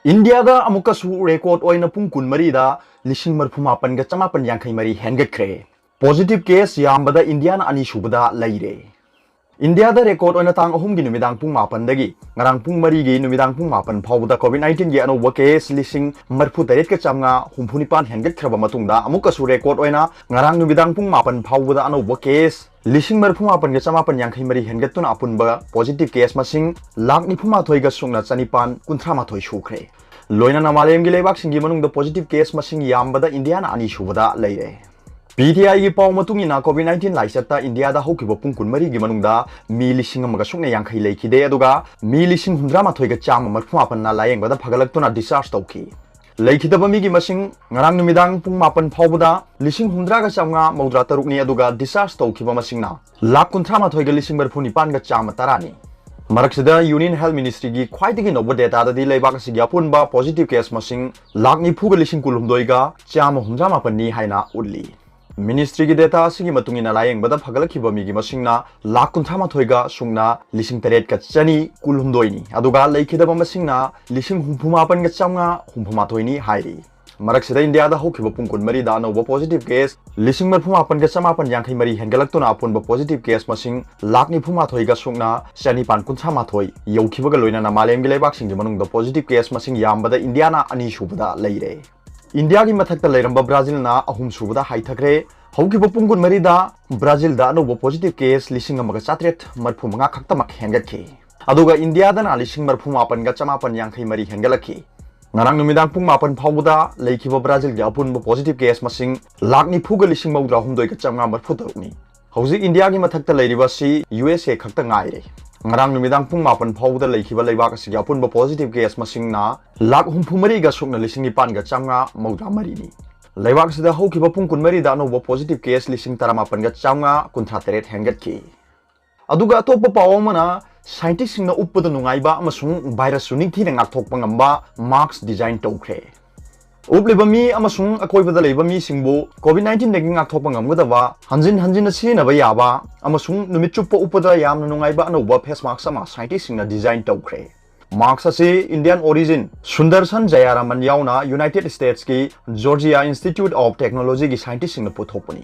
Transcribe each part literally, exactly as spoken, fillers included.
ꯏꯟꯗꯤꯌꯥꯗ ꯑꯃꯨꯛꯀꯁꯨ ꯔꯦꯀꯣꯔꯗ ꯑꯣꯏꯅ ꯄꯨꯡ ꯀꯨꯟꯃꯔꯤꯗ ꯂꯤꯁꯤꯡ ꯃꯔꯤꯐꯨ ꯃꯥꯄꯟꯒ ꯆꯃꯥꯄꯟ ꯌꯥꯡꯈꯩ ꯃꯔꯤ ꯍꯦꯟꯒꯠꯈ꯭ꯔꯦ꯫ ꯄꯣꯖꯤꯇꯤꯚ ꯀꯦꯁ ꯌꯥꯝꯕꯗ ꯏꯟꯗꯤꯌꯥꯅ ꯑꯅꯤꯁꯨꯕꯗ ꯂꯩꯔꯦ꯫ ꯏꯟꯗꯤꯌꯥꯗ ꯔꯦꯀꯣꯔꯗ ꯑꯣꯏꯅ ꯇꯥꯡ ꯑꯍꯨꯝꯒꯤ ꯅꯨꯃꯤꯗꯥꯡ ꯄꯨꯡ ꯃꯥꯄꯟꯗꯒꯤ ꯉꯔꯥꯡ ꯄꯨꯡ ꯃꯔꯤꯒꯤ ꯅꯨꯃꯤꯗꯥꯡ ꯄꯨꯡ ꯃꯥꯄꯟ ꯐꯥꯎꯕꯗ ꯀꯣꯚꯤꯗ ꯅꯥꯏꯟꯇꯤꯟꯒꯤ ꯑꯅꯧꯕ ꯀꯦꯁ ꯂꯤꯁꯤꯡ ꯃꯔꯤꯐꯨ ꯇꯔꯦꯠꯀ ꯆꯥꯝꯃꯉꯥ ꯍꯨꯝꯐꯨ ꯅꯤꯄꯥꯟ ꯍꯦꯟꯒꯠꯈ꯭ꯔꯕ ꯃꯇꯨꯡꯗ, ꯑꯃꯨꯛꯀꯁꯨ ꯔꯦꯀꯣꯔꯗ ꯑꯣꯏꯅ ꯉꯔꯥꯡ ꯅꯨꯃꯤꯗꯥꯡ ꯄꯨꯡ ꯃꯥꯄꯟ ꯐꯥꯎꯕꯗ ꯑꯅꯧꯕ ꯀꯦꯁ ꯂꯤꯁꯤꯡ ꯃꯔꯤꯐꯨ ꯃꯥꯄꯟꯒ ꯆꯃꯥꯄꯟ ꯌꯥꯡꯈꯩ ꯃꯔꯤ ꯍꯦꯟꯒꯠꯇꯨꯅ ꯑꯄꯨꯟꯕ ꯄꯣꯖꯤꯇꯤꯚ ꯀꯦꯁ ꯃꯁꯤꯡ ꯂꯥꯈ ꯅꯤꯐꯨ ꯃꯥꯊꯣꯏꯒ ꯁꯨꯞꯅ ꯆꯅꯤꯄꯥꯟ ꯀꯨꯟꯊ꯭ꯔꯥ ꯃꯥꯊꯣꯏ ꯁꯨꯈ꯭ꯔꯦ꯫ ꯂꯣꯏꯅꯅ ꯃꯥꯂꯦꯝꯒꯤ ꯂꯩꯕꯥꯛꯁꯤꯡꯒꯤ ꯃꯅꯨꯡꯗ ꯄꯣꯖꯤꯇꯤꯚ ꯀꯦꯁ ꯃꯁꯤꯡ ꯌꯥꯝꯕꯗ ꯏꯟꯗꯤꯌꯥꯅ ꯑꯅꯤꯁꯨꯕꯗ ꯂꯩꯔꯦ꯫ ꯄꯤ ꯇꯤ ꯑꯥꯏꯒꯤ ꯄꯥꯎ ꯃꯇꯨꯡ ꯏꯟꯅ, ꯀꯣꯚꯤꯗ ꯅꯥꯏꯟꯇꯤꯟ ꯂꯥꯏꯆꯠꯇ ꯏꯟꯗꯤꯌꯥꯗ ꯍꯧꯈꯤꯕ ꯄꯨꯡ ꯀꯨꯟꯃꯔꯤꯒꯤ ꯃꯅꯨꯡꯗ ꯃꯤ ꯂꯤꯁꯤꯡ ꯑꯃꯒ ꯁꯨꯞꯅ ꯌꯥꯡꯈꯩ ꯂꯩꯈꯤꯗꯦ, ꯑꯗꯨꯒ ꯃꯤ ꯂꯤꯁꯤꯡ ꯍꯨꯝꯗ꯭ꯔꯥ ꯃꯥꯊꯣꯏꯒ ꯆꯥꯝꯃ ꯃꯔꯤꯐꯨ ꯃꯥꯄꯟꯅ ꯂꯥꯌꯦꯡꯕꯗ ꯐꯒꯠꯂꯛꯇꯨꯅ ꯗꯤꯁꯆꯥꯔꯖ ꯇꯧꯈꯤ꯫ ꯂꯩꯈꯤꯗꯕ ꯃꯤꯒꯤ ꯃꯁꯤꯡ ꯉꯔꯥꯡ ꯅꯨꯃꯤꯗꯥꯡ ꯄꯨꯡ ꯃꯥꯄꯟ ꯐꯥꯎꯕꯗ ꯂꯤꯁꯤꯡ ꯍꯨꯝꯗ꯭ꯔꯥꯒ ꯆꯥꯝꯃꯉꯥ ꯃꯧꯗ꯭ꯔꯥ ꯇꯔꯨꯛꯅꯤ, ꯑꯗꯨꯒ ꯗꯤꯁꯆꯥꯔꯖ ꯇꯧꯈꯤꯕ ꯃꯁꯤꯡꯅ ꯂꯥꯈ ꯀꯨꯟꯊ꯭ꯔꯥ ꯃꯥꯊꯣꯏꯒ ꯂꯤꯁꯤꯡ ꯃꯔꯤꯐꯨ ꯅꯤꯄꯥꯟꯒ ꯆꯥꯝꯃ ꯇꯔꯥꯅꯤ꯫ ꯃꯔꯛꯁꯤꯗ ꯌꯨꯅꯤꯌꯟ ꯍꯦꯜꯊ ꯃꯤꯅꯤꯁꯇ꯭ꯔꯤꯒꯤ ꯈ꯭ꯋꯥꯏꯗꯒꯤ ꯅꯧꯕ ꯗꯦꯇꯥꯗꯗꯤ ꯂꯩꯕꯥꯛ ꯑꯁꯤꯒꯤ ꯑꯄꯨꯟꯕ ꯄꯣꯖꯤꯇꯤꯚ ꯀꯦꯁ ꯃꯁꯤꯡ ꯂꯥꯈ ꯅꯤꯐꯨꯒ ꯂꯤꯁꯤꯡ ꯀꯨꯟꯍꯨꯝꯗꯣꯏꯒ ꯆꯥꯝꯃ ꯍꯨꯝꯗ꯭ꯔꯥ ꯃꯥꯄꯟꯅꯤ ꯍꯥꯏꯅ ꯎꯠꯂꯤ꯫ ꯃꯤꯅꯤꯁꯇ꯭ꯔꯤꯒꯤ ꯗꯦꯇꯥ ꯑꯁꯤꯒꯤ ꯃꯇꯨꯡ ꯏꯟꯅ, ꯂꯥꯌꯦꯡꯕꯗ ꯐꯒꯠꯂꯛꯈꯤꯕ ꯃꯤꯒꯤ ꯃꯁꯤꯡꯅ ꯂꯥꯈ ꯀꯨꯟꯊ꯭ꯔꯥ ꯃꯥꯊꯣꯏꯒ ꯁꯨꯞꯅ ꯂꯤꯁꯤꯡ ꯇꯔꯦꯠꯀ ꯆꯅꯤ ꯀꯨꯟꯍꯨꯝꯗꯣꯏꯅꯤ, ꯑꯗꯨꯒ ꯂꯩꯈꯤꯗꯕ ꯃꯁꯤꯡꯅ ꯂꯤꯁꯤꯡ ꯍꯨꯝꯐꯨ ꯃꯥꯄꯟꯒ ꯆꯥꯝꯃꯉꯥ ꯍꯨꯝꯐꯨ ꯃꯥꯊꯣꯏꯅꯤ ꯍꯥꯏꯔꯤ꯫ ꯃꯔꯛꯁꯤꯗ ꯏꯟꯗꯤꯌꯥꯗ ꯍꯧꯈꯤꯕ ꯄꯨꯡ ꯀꯨꯟꯃꯔꯤꯗ ꯑꯅꯧꯕ ꯄꯣꯖꯤꯇꯤꯚ ꯀꯦꯁ ꯂꯤꯁꯤꯡ ꯃꯔꯤꯐꯨ ꯃꯥꯄꯟꯒ ꯆꯃꯥꯄꯟ ꯌꯥꯡꯈꯩ ꯃꯔꯤ ꯍꯦꯟꯒꯠꯂꯛꯇꯨꯅ ꯑꯄꯨꯟꯕ ꯄꯣꯖꯤꯇꯤꯚ ꯀꯦꯁ ꯃꯁꯤꯡ ꯂꯥꯈ ꯅꯤꯐꯨ ꯃꯥꯊꯣꯏꯒ ꯁꯨꯞꯅ ꯆꯅꯤꯄꯥꯟ ꯀꯨꯟꯊ꯭ꯔꯥ ꯃꯥꯊꯣꯏ ꯌꯧꯈꯤꯕꯒ ꯂꯣꯏꯅꯅ ꯃꯥꯂꯦꯝꯒꯤ ꯂꯩꯕꯥꯛꯁꯤꯡꯒꯤ ꯃꯅꯨꯡꯗ ꯄꯣꯖꯤꯇꯤꯚ ꯀꯦꯁ ꯃꯁꯤꯡ ꯌꯥꯝꯕꯗ ꯏꯟꯗꯤꯌꯥꯅ ꯑꯅꯤꯁꯨꯕꯗ ꯂꯩꯔꯦ꯫ ꯏꯟꯗꯤꯌꯥꯒꯤ ꯃꯊꯛꯇ ꯂꯩꯔꯝꯕ ꯕ꯭ꯔꯥꯖꯤꯜꯅ ꯑꯍꯨꯝꯁꯨꯕꯗ ꯍꯥꯏꯊꯈ꯭ꯔꯦ꯫ ꯍꯧꯈꯤꯕ ꯄꯨꯡ ꯀꯨꯟꯃꯔꯤꯗ ꯕ꯭ꯔꯥꯖꯤꯜꯗ ꯑꯅꯧꯕ ꯄꯣꯖꯤꯇꯤꯚ ꯀꯦꯁ ꯂꯤꯁꯤꯡ ꯑꯃꯒ ꯆꯥꯇ꯭ꯔꯦꯠ ꯃꯔꯤꯐꯨ ꯃꯉꯥ ꯈꯛꯇꯃꯛ ꯍꯦꯟꯒꯠꯈꯤ꯫ ꯑꯗꯨꯒ ꯏꯟꯗꯤꯌꯥꯗꯅ ꯂꯤꯁꯤꯡ ꯃꯔꯤꯐꯨ ꯃꯥꯄꯟꯒ ꯆꯃꯥꯄꯟ ꯌꯥꯡꯈꯩ ꯃꯔꯤ ꯍꯦꯟꯒꯠꯂꯛꯈꯤ꯫ ꯉꯔꯥꯡ ꯅꯨꯃꯤꯗꯥꯡ ꯄꯨꯡ ꯃꯥꯄꯟ ꯐꯥꯎꯕꯗ ꯂꯩꯈꯤꯕ ꯕ꯭ꯔꯥꯖꯤꯜꯒꯤ ꯑꯄꯨꯟꯕ ꯄꯣꯖꯤꯇꯤꯚ ꯀꯦꯁ ꯃꯁꯤꯡ ꯂꯥꯈ ꯅꯤꯐꯨꯒ ꯂꯤꯁꯤꯡ ꯃꯧꯗ꯭ꯔꯥ ꯍꯨꯝꯗꯣꯏꯒ ꯆꯥꯝꯃꯉꯥ ꯃꯔꯤꯐꯨ ꯇꯔꯨꯛꯅꯤ꯫ ꯍꯧꯖꯤꯛ ꯏꯟꯗꯤꯌꯥꯒꯤ ꯃꯊꯛꯇ ꯂꯩꯔꯤꯕ ꯑꯁꯤ ꯌꯨ ꯑꯦꯁ ꯑꯦ ꯈꯛꯇ ꯉꯥꯏꯔꯦ꯫ ꯉꯔꯥꯡ ꯅꯨꯃꯤꯗꯥꯡ ꯄꯨꯡ ꯃꯥꯄꯟ ꯐꯥꯎꯕꯗ ꯂꯩꯈꯤꯕ ꯂꯩꯕꯥꯛ ꯑꯁꯤꯒꯤ ꯑꯄꯨꯟꯕ ꯄꯣꯖꯤꯇꯤꯚ ꯀꯦꯁ ꯃꯁꯤꯡꯅ ꯂꯥꯈ ꯍꯨꯝꯐꯨ ꯃꯔꯤꯒ ꯁꯨꯞꯅ ꯂꯤꯁꯤꯡ ꯅꯤꯄꯥꯟꯒ ꯆꯥꯝꯃꯉꯥ ꯃꯧꯗ꯭ꯔꯥ ꯃꯔꯤꯅꯤ꯫ ꯂꯩꯕꯥꯛ ꯑꯁꯤꯗ ꯍꯧꯈꯤꯕ ꯄꯨꯡ ꯀꯨꯟꯃꯔꯤꯗ ꯑꯅꯧꯕ ꯄꯣꯖꯤꯇꯤꯚ ꯀꯦꯁ ꯂꯤꯁꯤꯡ ꯇꯔꯥꯃꯥꯄꯟꯒ ꯆꯥꯝꯃꯉꯥ ꯀꯨꯟꯊ꯭ꯔꯥ ꯇꯔꯦꯠ ꯍꯦꯟꯒꯠꯈꯤ꯫ ꯑꯗꯨꯒ ꯑꯇꯣꯞꯄ ꯄꯥꯎ ꯑꯃꯅ, ꯁꯥꯏꯟꯇꯤꯁꯁꯤꯡꯅ ꯎꯞꯄꯗ ꯅꯨꯡꯉꯥꯏꯕ ꯑꯃꯁꯨꯡ ꯚꯥꯏꯔꯁꯁꯨ ꯅꯤꯡꯊꯤꯅ ꯉꯥꯛꯊꯣꯛꯄ ꯉꯝꯕ ꯃꯥꯁꯛ ꯗꯤꯖꯥꯏꯟ ꯇꯧꯈ꯭ꯔꯦ꯫ ꯎꯞꯂꯤꯕ ꯃꯤ ꯑꯃꯁꯨꯡ ꯑꯀꯣꯏꯕꯗ ꯂꯩꯕ ꯃꯤꯁꯤꯡꯕꯨ ꯀꯣꯚꯤꯗ ꯅꯥꯏꯟꯇꯤꯟꯗꯒꯤ ꯉꯥꯛꯊꯣꯛꯄ ꯉꯝꯒꯗꯕ, ꯍꯟꯖꯤꯟ ꯍꯟꯖꯤꯟꯅ ꯁꯤꯖꯤꯟꯅꯕ ꯌꯥꯕ ꯑꯃꯁꯨꯡ ꯅꯨꯃꯤꯠ ꯆꯨꯞꯄ ꯎꯞꯄꯗ ꯌꯥꯝꯅ ꯅꯨꯡꯉꯥꯏꯕ ꯑꯅꯧꯕ ꯐꯦꯁ ꯃꯥꯁꯛ ꯑꯃ ꯁꯥꯏꯟꯇꯤꯁꯁꯤꯡꯅ ꯗꯤꯖꯥꯏꯟ ꯇꯧꯈ꯭ꯔꯦ꯫ Mask ꯑꯁꯤ Indian origin Sundarshan Jayaraman ꯌꯥꯎꯅ United States ꯀꯤ Georgia Institute of Technology ꯒꯤ scientist ꯁꯤꯡꯅ ꯄꯨꯊꯣꯛꯄꯅꯤ꯫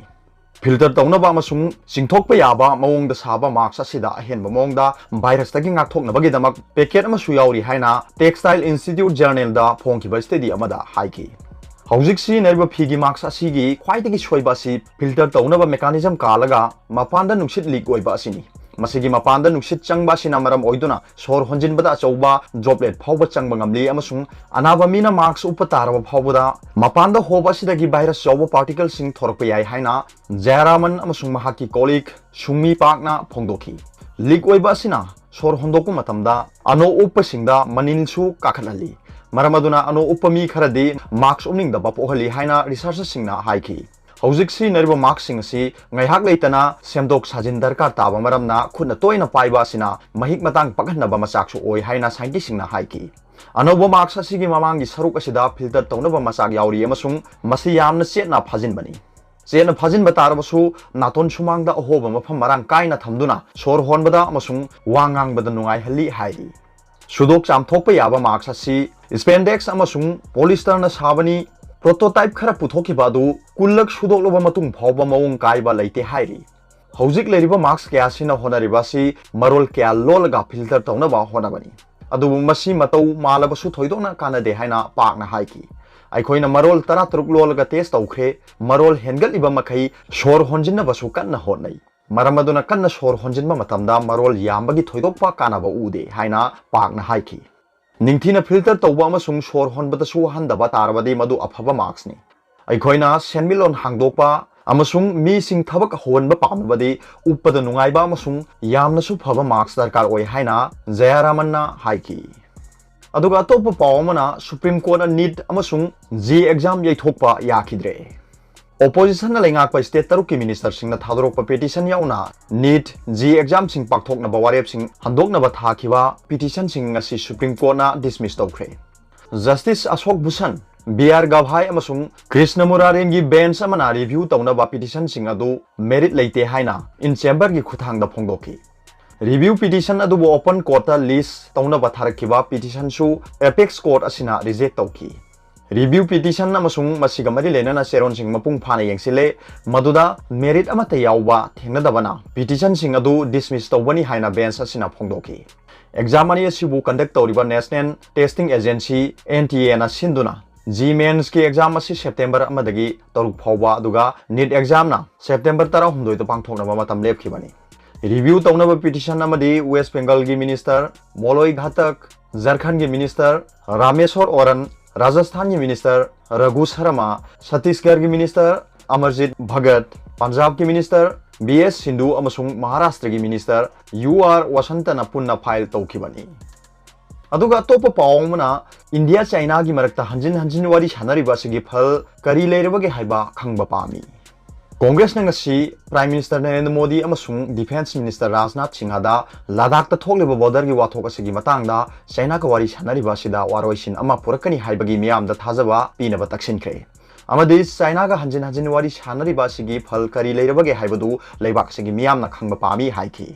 Filter ꯇꯧꯅꯕ ꯑꯃꯁꯨꯡ ꯆꯤꯡꯊꯣꯛꯄ ꯌꯥꯕ ꯃꯑꯣꯡꯗ ꯁꯥꯕ mask ꯑꯁꯤꯗ ꯑꯍꯦꯟꯕ ꯃꯑꯣꯡꯗ virus ꯇꯒꯤ ꯉꯥꯛꯊꯣꯛꯅꯕꯒꯤꯗꯃꯛ packet ꯑꯃꯁꯨ ꯌꯥꯎꯔꯤ ꯍꯥꯏꯅ Textile Institute Journal ꯗ ꯐꯣꯡꯈꯤꯕ study ꯑꯃꯗ ꯍꯥꯏꯈꯤ꯫ ꯍꯧꯖꯤꯛ ꯁꯤꯖꯤꯟꯅꯔꯤꯕ ꯐꯤꯒꯤ mask ꯑꯁꯤꯒꯤ ꯈ꯭ꯋꯥꯏꯗꯒꯤ ꯁꯣꯏꯕ ꯑꯁꯤ filter ꯇꯧꯅꯕ mechanism ꯀꯥꯜꯂꯒ ꯃꯄꯥꯟꯗ ꯅꯨꯡꯁꯤꯠ leak ꯑꯣꯏꯕ ꯑꯁꯤꯅꯤ꯫ ꯃꯁꯤꯒꯤ ꯃꯄꯥꯟꯗ ꯅꯨꯡꯁꯤꯠ ꯆꯪꯕ ꯑꯁꯤꯅ ꯃꯔꯝ ꯑꯣꯏꯗꯨꯅ ꯁꯣꯔ ꯍꯣꯟꯖꯤꯟꯕꯗ ꯑꯆꯧꯕ droplet ꯐꯥꯎꯕ ꯆꯪꯕ ꯉꯝꯂꯤ ꯑꯃꯁꯨꯡ ꯑꯅꯥꯕ ꯃꯤꯅ mask ꯎꯞꯄ ꯇꯥꯔꯕ ꯐꯥꯎꯕꯗ ꯃꯄꯥꯟꯗ ꯍꯣꯕ ꯑꯁꯤꯗꯒꯤ virus ꯌꯥꯎꯕ particles ꯁꯤꯡ ꯊꯣꯔꯛꯄ ꯌꯥꯏ ꯍꯥꯏꯅ ꯖꯌꯔꯥꯃꯟ ꯑꯃꯁꯨꯡ ꯃꯍꯥꯛꯀꯤ colleague ꯁꯨꯡꯃꯤ ꯄꯥꯛꯅ ꯐꯣꯡꯗꯣꯛꯈꯤ꯫ Leak ꯑꯣꯏꯕ ꯑꯁꯤꯅ ꯁꯣꯔ ꯍꯣꯟꯗꯣꯛꯄ ꯃꯇꯝꯗ ꯑꯅꯣ ꯎꯞꯄꯁꯤꯡꯗ ꯃꯅꯤꯜꯁꯨ ꯀꯥꯈꯠꯍꯜꯂꯤ꯫ ꯃꯔꯝ ꯑꯗꯨꯅ ꯑꯅꯣ ꯎꯞꯄ ꯃꯤ ꯈꯔꯗꯤ mask ꯎꯞꯅꯤꯡꯗꯕ ꯄꯣꯛꯍꯜꯂꯤ ꯍꯥꯏꯅ researcher ꯁꯤꯡꯅ ꯍꯥꯏꯈꯤ꯫ ꯍꯧꯖꯤꯛ ꯁꯤꯖꯤꯟꯅꯔꯤꯕ mask ꯁꯤꯡ ꯑꯁꯤ ꯉꯥꯏꯍꯥꯛ ꯂꯩꯇꯅ ꯁꯦꯝꯗꯣꯛ ꯁꯥꯖꯤꯟ ꯗꯔꯀꯥꯔ ꯇꯥꯕ ꯃꯔꯝꯅ ꯈꯨꯠꯅ ꯇꯣꯏꯅ ꯄꯥꯏꯕ ꯑꯁꯤꯅ ꯃꯍꯤꯛ ꯃꯇꯥꯡ ꯄꯛꯍꯟꯅꯕ ꯃꯆꯥꯛꯁꯨ ꯑꯣꯏ ꯍꯥꯏꯅ scientist ꯁꯤꯡꯅ ꯍꯥꯏꯈꯤ꯫ ꯑꯅꯧꯕ mask ꯑꯁꯤꯒꯤ ꯃꯃꯥꯡꯒꯤ ꯁꯔꯨꯛ ꯑꯁꯤꯗ filter ꯇꯧꯅꯕ ꯃꯆꯥꯛ ꯌꯥꯎꯔꯤ ꯑꯃꯁꯨꯡ ꯃꯁꯤ ꯌꯥꯝꯅ ꯆꯦꯠꯅ ꯐꯥꯖꯤꯟꯕꯅꯤ꯫ ꯆꯦꯠꯅ ꯐꯥꯖꯤꯟꯕ ꯇꯥꯔꯕꯁꯨ ꯅꯥꯇꯣꯟ ꯁꯨꯃꯥꯡꯗ ꯑꯍꯣꯕ ꯃꯐꯝ ꯃꯔꯥꯡ ꯀꯥꯏꯅ ꯊꯝꯗꯨꯅ ꯁꯣꯔ ꯍꯣꯟꯕꯗ ꯑꯃꯁꯨꯡ ꯋꯥ ꯉꯥꯡꯕꯗ ꯅꯨꯡꯉꯥꯏꯍꯜꯂꯤ ꯍꯥꯏꯔꯤ꯫ ꯁꯨꯗꯣꯛ ꯆꯥꯝꯊꯣꯛꯄ ꯌꯥꯕ mask ꯑꯁꯤ spandex ꯑꯃꯁꯨꯡ polyester ꯅ ꯁꯥꯕꯅꯤ꯫ Prototype ꯈꯔ ꯄꯨꯊꯣꯛꯈꯤꯕ ꯑꯗꯨ ꯀꯨꯟꯂꯛ ꯁꯨꯗꯣꯛꯂꯕ ꯃꯇꯨꯡ ꯐꯥꯎꯕ ꯃꯑꯣꯡ ꯀꯥꯏꯕ ꯂꯩꯇꯦ ꯍꯥꯏꯔꯤ꯫ ꯍꯧꯖꯤꯛ ꯂꯩꯔꯤꯕ mask ꯀꯌꯥ ꯑꯁꯤꯅ ꯍꯣꯠꯅꯔꯤꯕ ꯑꯁꯤ ꯃꯔꯣꯜ ꯀꯌꯥ ꯂꯣꯜꯂꯒ filter ꯇꯧꯅꯕ ꯍꯣꯠꯅꯕꯅꯤ꯫ ꯑꯗꯨꯕꯨ ꯃꯁꯤ ꯃꯇꯧ ꯃꯥꯜꯂꯕꯁꯨ ꯊꯣꯏꯗꯣꯛꯅ ꯀꯥꯟꯅꯗꯦ ꯍꯥꯏꯅ ꯄꯥꯛꯅ ꯍꯥꯏꯈꯤ꯫ ꯑꯩꯈꯣꯏꯅ ꯃꯔꯣꯜ ꯇꯔꯥꯇꯔꯨꯛ ꯂꯣꯜꯂꯒ test ꯇꯧꯈ꯭ꯔꯦ꯫ ꯃꯔꯣꯜ ꯍꯦꯟꯒꯠꯂꯤꯕ ꯃꯈꯩ ꯁꯣꯔ ꯍꯣꯟꯖꯤꯟꯅꯕꯁꯨ ꯀꯟꯅ ꯍꯣꯠꯅꯩ꯫ ꯃꯔꯝ ꯑꯗꯨꯅ ꯀꯟꯅ ꯁꯣꯔ ꯍꯣꯟꯖꯤꯟꯕ ꯃꯇꯝꯗ ꯃꯔꯣꯜ ꯌꯥꯝꯕꯒꯤ ꯊꯣꯏꯗꯣꯛꯄ ꯀꯥꯟꯅꯕ ꯎꯗꯦ ꯍꯥꯏꯅ ꯄꯥꯛꯅ ꯍꯥꯏꯈꯤ꯫ ꯅꯤꯡꯊꯤꯅ filter ꯇꯧꯕ ꯑꯃꯁꯨꯡ ꯁꯣꯔ ꯍꯣꯟꯕꯗꯁꯨ ꯋꯥꯍꯟꯗꯕ ꯇꯥꯔꯕꯗꯤ ꯃꯗꯨ ꯑꯐꯕ mask ꯅꯤ꯫ ꯑꯩꯈꯣꯏꯅ ꯁꯦꯟꯃꯤꯠꯂꯣꯟ ꯍꯥꯡꯗꯣꯛꯄ ꯑꯃꯁꯨꯡ ꯃꯤꯁꯤꯡ ꯊꯕꯛ ꯍꯧꯍꯟꯕ ꯄꯥꯝꯂꯕꯗꯤ ꯎꯞꯄꯗ ꯅꯨꯡꯉꯥꯏꯕ ꯑꯃꯁꯨꯡ ꯌꯥꯝꯅꯁꯨ ꯐꯕ mask ꯗꯔꯀꯥꯔ ꯑꯣꯏ ꯍꯥꯏꯅ ꯖꯌꯔꯥꯃꯟꯅ ꯍꯥꯏꯈꯤ꯫ ꯑꯗꯨꯒ ꯑꯇꯣꯞꯄ ꯄꯥꯎ ꯑꯃꯅ Supreme Court ꯅ NEET ꯑꯃꯁꯨꯡ JEE exam ꯌꯩꯊꯣꯛꯄ ꯌꯥꯈꯤꯗ꯭ꯔꯦ꯫ Opposition ꯅ ꯂꯩꯉꯥꯛꯄ state ꯇꯔꯨꯛꯀꯤ minister ꯁꯤꯡꯅ ꯊꯥꯗꯣꯔꯛꯄ petition ꯌꯥꯎꯅ NEET JEE exam ꯁꯤꯡ ꯄꯥꯡꯊꯣꯛꯅꯕ ꯋꯥꯔꯦꯞꯁꯤꯡ ꯍꯟꯗꯣꯛꯅꯕ ꯊꯥꯈꯤꯕ petition ꯁꯤꯡ ꯑꯁꯤ Supreme Court ꯅ dismiss ꯇꯧꯈ꯭ꯔꯦ꯫ Justice ꯑꯁꯣꯛ ꯚꯨꯁꯟ, B R ꯒꯚꯥꯏ ꯑꯃꯁꯨꯡ ꯀ꯭ꯔꯤꯁꯅ ꯃꯨꯔꯥꯔꯦꯟꯒꯤ bench ꯑꯃꯅ review ꯇꯧꯅꯕ petition ꯁꯤꯡ ꯑꯗꯨ merit ꯂꯩꯇꯦ ꯍꯥꯏꯅ in chamber ꯒꯤ ꯈꯨꯠꯊꯥꯡꯗ ꯐꯣꯡꯗꯣꯛꯈꯤ꯫ Review petition ꯑꯗꯨꯕꯨ open courtꯇ list ꯇꯧꯅꯕ ꯊꯥꯔꯛꯈꯤꯕ petitionꯁꯨ apex court ꯑꯁꯤꯅ reject ꯇꯧꯈꯤ꯫ Review petition ꯑꯃꯁꯨꯡ ꯃꯁꯤꯒ ꯃꯔꯤ ꯂꯩꯅꯅ ꯆꯦꯔꯣꯟꯁꯤꯡ ꯃꯄꯨꯡ ꯐꯥꯅ ꯌꯦꯡꯁꯤꯜꯂꯦ, ꯃꯗꯨꯗ merit ꯑꯃꯠꯇ ꯌꯥꯎꯕ ꯊꯦꯡꯅꯗꯕꯅ petitionꯁꯤꯡ ꯑꯗꯨ dismiss ꯇꯧꯕꯅꯤ ꯍꯥꯏꯅ bench ꯑꯁꯤꯅ ꯐꯣꯡꯗꯣꯛꯈꯤ꯫ Exam ꯑꯅꯤ ꯑꯁꯤꯕꯨ conduct ꯇꯧꯔꯤꯕ National Testing Agency, NTA ꯅ ꯁꯤꯟꯗꯨꯅ JEE Mainsꯀꯤ exam ꯑꯁꯤ September ꯑꯃꯗꯒꯤ ꯇꯔꯨꯛ ꯐꯥꯎꯕ, ꯑꯗꯨꯒ NEET examꯅ September ꯇꯔꯥꯍꯨꯝꯗꯣꯏꯗ ꯄꯥꯡꯊꯣꯛꯅꯕ ꯃꯇꯝ ꯂꯦꯞꯈꯤꯕꯅꯤ꯫ Review ꯇꯧꯅꯕ petition ꯑꯃꯗꯤ West Bengalꯒꯤ minister ꯃꯣꯂꯣꯏ ꯘꯥꯇꯛ, ꯖꯔꯈꯟꯒꯤ minister Rameshwor Oraon, ꯔꯥꯖꯁꯊꯥꯟꯒꯤ minister ꯔꯘꯨ ꯁꯔꯃ, ꯁꯠꯇꯤꯁꯒꯔꯒꯤ minister ꯑꯃꯔꯖꯤꯠ ꯚꯒꯠ, ꯄꯟꯖꯥꯕꯀꯤ minister ꯕꯤ ꯑꯦꯁ ꯁꯤꯟꯙꯨ ꯑꯃꯁꯨꯡ ꯃꯍꯥꯔꯥꯁꯇ꯭ꯔꯒꯤ minister ꯌꯨ ꯑꯥꯔ ꯋꯁꯟꯇꯅ ꯄꯨꯟꯅ file ꯇꯧꯈꯤꯕꯅꯤ꯫ ꯑꯗꯨꯒ ꯑꯇꯣꯞꯄ ꯄꯥꯎ ꯑꯃꯅ, ꯏꯟꯗꯤꯌꯥ ꯆꯥꯏꯅꯥꯒꯤ ꯃꯔꯛꯇ ꯍꯟꯖꯤꯟ ꯍꯟꯖꯤꯟ ꯋꯥꯔꯤ ꯁꯥꯟꯅꯔꯤꯕ ꯑꯁꯤꯒꯤ ꯐꯜ ꯀꯔꯤ ꯂꯩꯔꯕꯒꯦ ꯍꯥꯏꯕ ꯈꯪꯕ ꯄꯥꯝꯃꯤ꯫ ꯀꯣꯡꯒ꯭ꯔꯦꯁꯅ ꯉꯁꯤ Prime Minister ꯅꯔꯦꯟꯗ꯭ꯔ ꯃꯣꯗꯤ ꯑꯃꯁꯨꯡ Defence Minister ꯔꯥꯖꯅꯥꯊ ꯁꯤꯡꯍꯗ ꯂꯗꯥꯈꯇ ꯊꯣꯛꯂꯤꯕ borderꯒꯤ ꯋꯥꯊꯣꯛ ꯑꯁꯤꯒꯤ ꯃꯇꯥꯡꯗ ꯆꯥꯏꯅꯥꯒ ꯋꯥꯔꯤ ꯁꯥꯟꯅꯔꯤꯕ ꯑꯁꯤꯗ ꯋꯥꯔꯣꯏꯁꯤꯟ ꯑꯃ ꯄꯨꯔꯛꯀꯅꯤ ꯍꯥꯏꯕꯒꯤ ꯃꯤꯌꯥꯝꯗ ꯊꯥꯖꯕ ꯄꯤꯅꯕ ꯇꯛꯁꯤꯟꯈ꯭ꯔꯦ꯫ ꯑꯃꯗꯤ ꯆꯥꯏꯅꯥꯒ ꯍꯟꯖꯤꯟ ꯍꯟꯖꯤꯟ ꯋꯥꯔꯤ ꯁꯥꯟꯅꯔꯤꯕ ꯑꯁꯤꯒꯤ ꯐꯜ ꯀꯔꯤ ꯂꯩꯔꯕꯒꯦ ꯍꯥꯏꯕꯗꯨ ꯂꯩꯕꯥꯛ ꯑꯁꯤꯒꯤ ꯃꯤꯌꯥꯝꯅ ꯈꯪꯕ ꯄꯥꯝꯃꯤ ꯍꯥꯏꯈꯤ꯫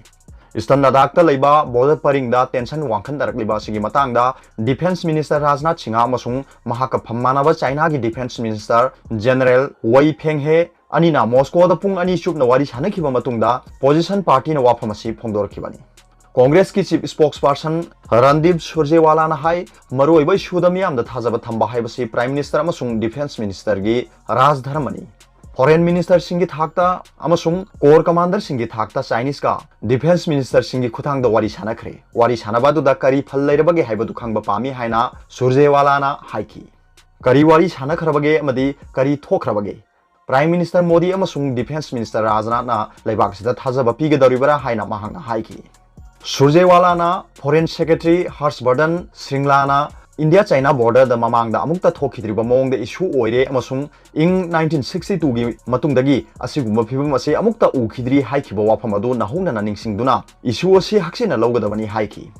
Eastern ꯂꯗꯥꯈꯇ ꯂꯩꯕ border ꯄꯔꯤꯡꯗ tension ꯋꯥꯡꯈꯠꯅꯔꯛꯂꯤꯕ ꯑꯁꯤꯒꯤ ꯃꯇꯥꯡꯗ Defence Minister ꯔꯥꯖꯅꯥꯊ ꯁꯤꯡꯍ ꯑꯃꯁꯨꯡ ꯃꯍꯥꯛꯀ ꯐꯝ ꯃꯥꯟꯅꯕ ꯆꯥꯏꯅꯥꯒꯤ Defence Minister General Wei Fenghe ꯑꯅꯤꯅ ꯃꯣꯁꯀꯣꯗ ꯄꯨꯡ ꯑꯅꯤ ꯆꯨꯞꯅ ꯋꯥꯔꯤ ꯁꯥꯟꯅꯈꯤꯕ ꯃꯇꯨꯡꯗ position partyꯅ ꯋꯥꯐꯝ ꯑꯁꯤ ꯐꯣꯡꯗꯣꯔꯛꯈꯤꯕꯅꯤ꯫ ꯀꯣꯡꯒ꯭ꯔꯦꯁꯀꯤ chief spokesperson ꯔꯟꯗꯤꯞ ꯁꯨꯔꯖꯦꯋꯥꯂꯥꯅ ꯍꯥꯏ, ꯃꯔꯨꯑꯣꯏꯕ issueꯗ ꯃꯤꯌꯥꯝꯗ ꯊꯥꯖꯕ ꯊꯝꯕ ꯍꯥꯏꯕꯁꯤ Prime Minister ꯑꯃꯁꯨꯡ Defence Ministerꯒꯤ ꯔꯥꯖꯙꯔꯃꯅꯤ꯫ Foreign Ministerꯁꯤꯡꯒꯤ ꯊꯥꯛꯇ ꯑꯃꯁꯨꯡ Corps Commanderꯁꯤꯡꯒꯤ ꯊꯥꯛꯇ Chineseꯀ Defence Ministerꯁꯤꯡꯒꯤ ꯈꯨꯠꯊꯥꯡꯗ ꯋꯥꯔꯤ ꯁꯥꯟꯅꯈ꯭ꯔꯦ꯫ ꯋꯥꯔꯤ ꯁꯥꯟꯅꯕ ꯑꯗꯨꯗ ꯀꯔꯤ ꯐꯜ ꯂꯩꯔꯕꯒꯦ ꯍꯥꯏꯕꯗꯨ ꯈꯪꯕ ꯄꯥꯝꯃꯤ ꯍꯥꯏꯅ ꯁꯨꯔꯖꯦꯋꯥꯂꯥꯅ ꯍꯥꯏꯈꯤ꯫ ꯀꯔꯤ ꯋꯥꯔꯤ ꯁꯥꯟꯅꯈ꯭ꯔꯕꯒꯦ ꯑꯃꯗꯤ ꯀꯔꯤ ꯊꯣꯛꯈ꯭ꯔꯕꯒꯦ? Prime Minister ꯃꯣꯗꯤ ꯑꯃꯁꯨꯡ Defence Minister ꯔꯥꯖꯅꯥꯊꯅ ꯂꯩꯕꯥꯛ ꯑꯁꯤꯗ ꯊꯥꯖꯕ ꯄꯤꯒꯗꯧꯔꯤꯕꯔꯥ ꯍꯥꯏꯅ ꯃꯍꯥꯛꯅ ꯍꯥꯏꯈꯤ꯫ ꯁꯨꯔꯖꯦꯋꯥꯂꯥꯅ Foreign Secretary ꯍꯔꯁ ꯕꯔꯗꯟ ꯁ꯭ꯔꯤꯡꯂꯥꯅ ꯏꯟꯗꯤꯌꯥ ꯆꯥꯏꯅꯥ borderꯗ ꯃꯃꯥꯡꯗ ꯑꯃꯨꯛꯇ ꯊꯣꯛꯈꯤꯗ꯭ꯔꯤꯕ ꯃꯑꯣꯡꯗ issue ꯑꯣꯏꯔꯦ ꯑꯃꯁꯨꯡ ꯏꯪ nineteen sixty twoꯒꯤ ꯃꯇꯨꯡꯗꯒꯤ ꯑꯁꯤꯒꯨꯝꯕ ꯐꯤꯚꯝ ꯑꯁꯤ ꯑꯃꯨꯛꯇ ꯎꯈꯤꯗ꯭ꯔꯤ ꯍꯥꯏꯈꯤꯕ ꯋꯥꯐꯝ ꯑꯗꯨ ꯅꯧꯍꯧꯅꯅ ꯅꯤꯡꯁꯤꯡꯗꯨꯅ issue ꯑꯁꯤ ꯍꯛꯆꯤꯟꯅ ꯂꯧꯒꯗꯕꯅꯤ ꯍꯥꯏꯈꯤ꯫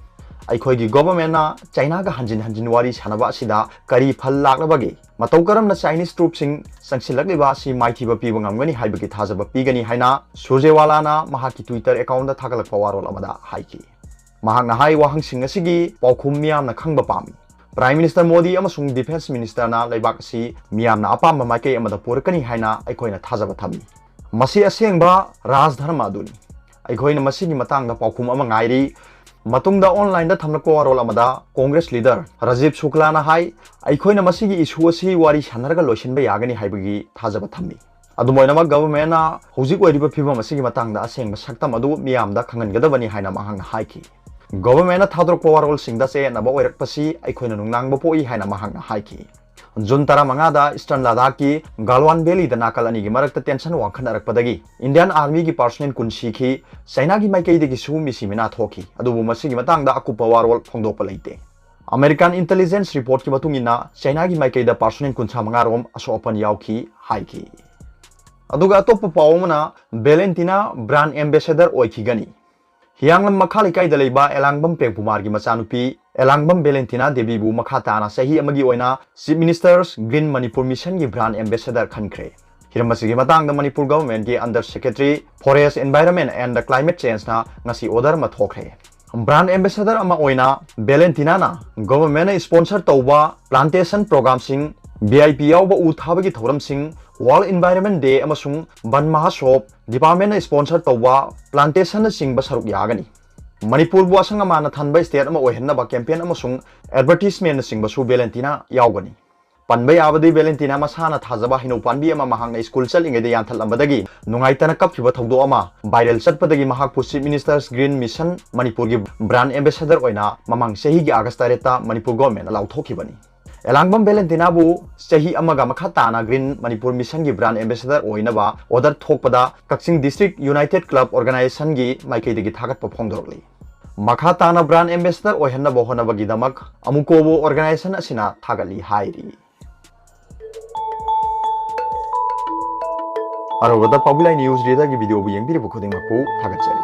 ꯑꯩꯈꯣꯏꯒꯤ ꯒꯣꯚꯔꯟꯃꯦꯟꯠꯅ ꯆꯥꯏꯅꯥꯒ ꯍꯟꯖꯤꯟ ꯍꯟꯖꯤꯟ ꯋꯥꯔꯤ ꯁꯥꯟꯅꯕ ꯑꯁꯤꯗ ꯀꯔꯤ ꯐꯜ ꯂꯥꯛꯂꯕꯒꯦ? ꯃꯇꯧ ꯀꯔꯝꯅ ꯆꯥꯏꯅꯤꯁ ꯇ꯭ꯔꯨꯞꯁꯤꯡ ꯆꯪꯁꯤꯜꯂꯛꯂꯤꯕ ꯑꯁꯤ ꯃꯥꯏꯊꯤꯕ ꯄꯤꯕ ꯉꯝꯒꯅꯤ ꯍꯥꯏꯕꯒꯤ ꯊꯥꯖꯕ ꯄꯤꯒꯅꯤ ꯍꯥꯏꯅ ꯁꯨꯔꯖꯦꯋꯥꯂꯥꯅ ꯃꯍꯥꯛꯀꯤ Twitter ꯑꯦꯀꯥꯎꯟꯗ ꯊꯥꯒꯠꯂꯛꯄ ꯋꯥꯔꯣꯜ ꯑꯃꯗ ꯍꯥꯏꯈꯤ꯫ ꯃꯍꯥꯛꯅ ꯍꯥꯏ ꯋꯥꯍꯪꯁꯤꯡ ꯑꯁꯤꯒꯤ ꯄꯥꯎꯈꯨꯝ ꯃꯤꯌꯥꯝꯅ ꯈꯪꯕ ꯄꯥꯝꯃꯤ꯫ Prime Minister ꯃꯣꯗꯤ ꯑꯃꯁꯨꯡ Defence Ministerꯅ ꯂꯩꯕꯥꯛ ꯑꯁꯤ ꯃꯤꯌꯥꯝꯅ ꯑꯄꯥꯝꯕ ꯃꯥꯏꯀꯩ ꯑꯃꯗ ꯄꯨꯔꯛꯀꯅꯤ ꯍꯥꯏꯅ ꯑꯩꯈꯣꯏꯅ ꯊꯥꯖꯕ ꯊꯝꯃꯤ꯫ ꯃꯁꯤ ꯑꯁꯦꯡꯕ ꯔꯥꯖꯙꯔꯃ ꯑꯗꯨꯅꯤ꯫ ꯑꯩꯈꯣꯏꯅ ꯃꯁꯤꯒꯤ ꯃꯇꯥꯡꯗ ꯄꯥꯎꯈꯨꯝ ꯑꯃ ꯉꯥꯏꯔꯤ꯫ ꯃꯇꯨꯡꯗ online ꯗ ꯊꯝꯂꯛꯄ ꯋꯥꯔꯣꯜ ꯑꯃꯗ Congress leader ꯔꯥꯖꯤꯕ ꯁꯨꯀ꯭ꯂꯥꯅ ꯍꯥꯏ, "ꯑꯩꯈꯣꯏꯅ ꯃꯁꯤꯒꯤ issue ꯑꯁꯤ ꯋꯥꯔꯤ ꯁꯥꯟꯅꯔꯒ ꯂꯣꯏꯁꯤꯟꯕ ꯌꯥꯒꯅꯤ ꯍꯥꯏꯕꯒꯤ ꯊꯥꯖꯕ ꯊꯝꯃꯤ꯫ ꯑꯗꯨꯝ ꯑꯣꯏꯅꯃꯛ, ꯒꯚꯔꯟꯃꯦꯟꯠꯅ ꯍꯧꯖꯤꯛ ꯑꯣꯏꯔꯤꯕ ꯐꯤꯕꯝ ꯑꯁꯤꯒꯤ ꯃꯇꯥꯡꯗ ꯑꯁꯦꯡꯕ ꯁꯛꯇꯝ ꯑꯗꯨ ꯃꯤꯌꯥꯝꯗ ꯈꯪꯍꯟꯒꯗꯕꯅꯤ" ꯍꯥꯏꯅ ꯃꯍꯥꯛꯅ ꯍꯥꯏꯈꯤ꯫ ꯒꯚꯔꯟꯃꯦꯟꯠꯅ ꯊꯥꯗꯣꯔꯛꯄ ꯋꯥꯔꯣꯜꯁꯤꯡꯗ ꯆꯌꯦꯠꯅꯕ ꯑꯣꯏꯔꯛꯄꯁꯤ ꯑꯩꯈꯣꯏꯅ ꯅꯨꯡꯅꯥꯡꯕ ꯄꯣꯛꯏ ꯍꯥꯏꯅ ꯃꯍꯥꯛꯅ ꯍꯥꯏꯈꯤ꯫ ꯖꯨꯟ ꯇꯔꯥꯃꯉꯥꯗ Eastern ꯂꯗꯥꯈꯀꯤ ꯒꯥꯜꯋꯥꯟ ꯚꯦꯂꯤꯗ ꯅꯥꯀꯜ ꯑꯅꯤꯒꯤ ꯃꯔꯛꯇ tension ꯋꯥꯡꯈꯠꯅꯔꯛꯄꯗꯒꯤ Indian Armyꯒꯤ personnel ꯀꯨꯟ ꯁꯤꯈꯤ, ꯆꯥꯏꯅꯥꯒꯤ ꯃꯥꯏꯀꯩꯗꯒꯤꯁꯨ ꯃꯤꯁꯤ ꯃꯤꯅꯥ ꯊꯣꯛꯈꯤ꯫ ꯑꯗꯨꯕꯨ ꯃꯁꯤꯒꯤ ꯃꯇꯥꯡꯗ ꯑꯀꯨꯞꯄ ꯋꯥꯔꯣꯜ ꯐꯣꯡꯗꯣꯛꯄ ꯂꯩꯇꯦ꯫ American intelligence reportꯀꯤ ꯃꯇꯨꯡ ꯏꯟꯅ, ꯆꯥꯏꯅꯥꯒꯤ ꯃꯥꯏꯀꯩꯗ personnel ꯀꯨꯟꯊ꯭ꯔꯥ ꯃꯉꯥ ꯔꯣꯝ ꯑꯁꯣꯛ ꯑꯄꯟ ꯌꯥꯎꯈꯤ ꯍꯥꯏꯈꯤ꯫ ꯑꯗꯨꯒ ꯑꯇꯣꯞꯄ ꯄꯥꯎ ꯑꯃꯅ, ꯚꯦꯂꯦꯟꯇꯤꯅꯥ brand ambassador ꯑꯣꯏꯈꯤꯒꯅꯤ꯫ ꯍꯤꯌꯥꯡꯂꯝ ꯃꯈꯥ ꯂꯩꯀꯥꯏꯗ ꯂꯩꯕ ꯑꯦꯂꯥꯡꯕꯝ ꯄ꯭ꯔꯦꯝꯀꯨꯃꯥꯔꯒꯤ ꯃꯆꯥꯅꯨꯄꯤ ꯑꯦꯂꯥꯡꯕꯝ ꯚꯦꯂꯦꯟꯇꯤꯅꯥ ꯗꯦꯕꯤꯕꯨ ꯃꯈꯥ ꯇꯥꯅ ꯆꯍꯤ ꯑꯃꯒꯤ ꯑꯣꯏꯅ Chief Minister's Green Manipur Missionꯒꯤ brand ambassador ꯈꯟꯈ꯭ꯔꯦ꯫ ꯍꯤꯔꯝ ꯑꯁꯤꯒꯤ ꯃꯇꯥꯡꯗ Manipur ꯒꯚꯔꯟꯃꯦꯟꯠꯀꯤ Under Secretary Forest, Environment and Climate Changeꯅ ꯉꯁꯤ order ꯑꯃ ꯊꯣꯛꯈ꯭ꯔꯦ꯫ Brand ambassador ꯑꯃ ꯑꯣꯏꯅ ꯚꯦꯂꯦꯟꯇꯤꯅꯥꯅ ꯒꯚꯔꯟꯃꯦꯟꯠꯅ sponsor ꯇꯧꯕ plantation programꯁꯤꯡ, V I P ꯌꯥꯎꯕ ꯎ ꯊꯥꯕꯒꯤ ꯊꯧꯔꯝꯁꯤꯡ, World Environment Day ꯑꯃꯁꯨꯡ ꯕꯟ ꯃꯍꯥꯁꯣꯕ, departmentꯅ sponsor ꯇꯧꯕ plantationꯅꯆꯤꯡꯕ ꯁꯔꯨꯛ ꯌꯥꯒꯅꯤ꯫ ꯃꯅꯤꯄꯨꯔꯕꯨ ꯑꯁꯪ ꯑꯃꯥꯟꯅ ꯊꯟꯕ state ꯑꯃ ꯑꯣꯏꯍꯟꯅꯕ campaign ꯑꯃꯁꯨꯡ advertisementꯅꯆꯤꯡꯕꯁꯨ ꯚꯦꯂꯦꯟꯇꯤꯅꯥ ꯌꯥꯎꯒꯅꯤ꯫ ꯄꯟꯕ ꯌꯥꯕꯗꯤ, ꯚꯦꯂꯦꯟꯇꯤꯅꯥ ꯃꯁꯥꯅ ꯊꯥꯖꯕ ꯍꯩꯅꯧ ꯄꯥꯝꯕꯤ ꯑꯃ ꯃꯍꯥꯛꯅ ꯁ꯭ꯀꯨꯜ ꯆꯠꯂꯤꯉꯩꯗ ꯌꯥꯟꯊꯠꯂꯝꯕꯗꯒꯤ ꯅꯨꯡꯉꯥꯏꯇꯅ ꯀꯞꯈꯤꯕ ꯊꯧꯗꯣꯛ ꯑꯃ viral ꯆꯠꯄꯗꯒꯤ ꯃꯍꯥꯛꯄꯨ Chief Minister's Green Mission ꯃꯅꯤꯄꯨꯔꯒꯤ brand ambassador ꯑꯣꯏꯅ ꯃꯃꯥꯡ ꯆꯍꯤꯒꯤ ꯑꯥꯒꯁ ꯇꯔꯦꯠꯇ ꯃꯅꯤꯄꯨꯔ ꯒꯣꯚꯔꯟꯃꯦꯟꯠꯅ ꯂꯥꯎꯊꯣꯛꯈꯤꯕꯅꯤ꯫ ꯑꯦꯂꯥꯡꯕꯝ ꯚꯦꯂꯦꯟꯇꯤꯅꯥꯕꯨ ꯆꯍꯤ ꯑꯃꯒ ꯃꯈꯥ ꯇꯥꯅ Green Manipur Missionꯒꯤ brand ambassador ꯑꯣꯏꯅꯕ order ꯊꯣꯛꯄꯗ ꯀꯛꯆꯤꯡ District United Club Organizationꯒꯤ ꯃꯥꯏꯀꯩꯗꯒꯤ ꯊꯥꯒꯠꯄ ꯐꯣꯡꯗꯣꯔꯛꯂꯤ꯫ ꯃꯈꯥ ꯇꯥꯅ brand ambassador ꯑꯣꯏꯍꯟꯅꯕ ꯍꯣꯠꯅꯕꯒꯤꯗꯃꯛ ꯑꯃꯨꯀꯣꯕꯨ organization ꯑꯁꯤꯅ ꯊꯥꯒꯠꯂꯤ ꯍꯥꯏꯔꯤ꯫ ꯑꯔꯣꯏꯕꯗ ꯄꯥꯎꯕꯤꯂꯥꯏ News Readerꯒꯤ videoꯕꯨ ꯌꯦꯡꯕꯤꯔꯤꯕ ꯈꯨꯗꯤꯡꯃꯛꯄꯨ ꯊꯥꯒꯠꯆꯔꯤ꯫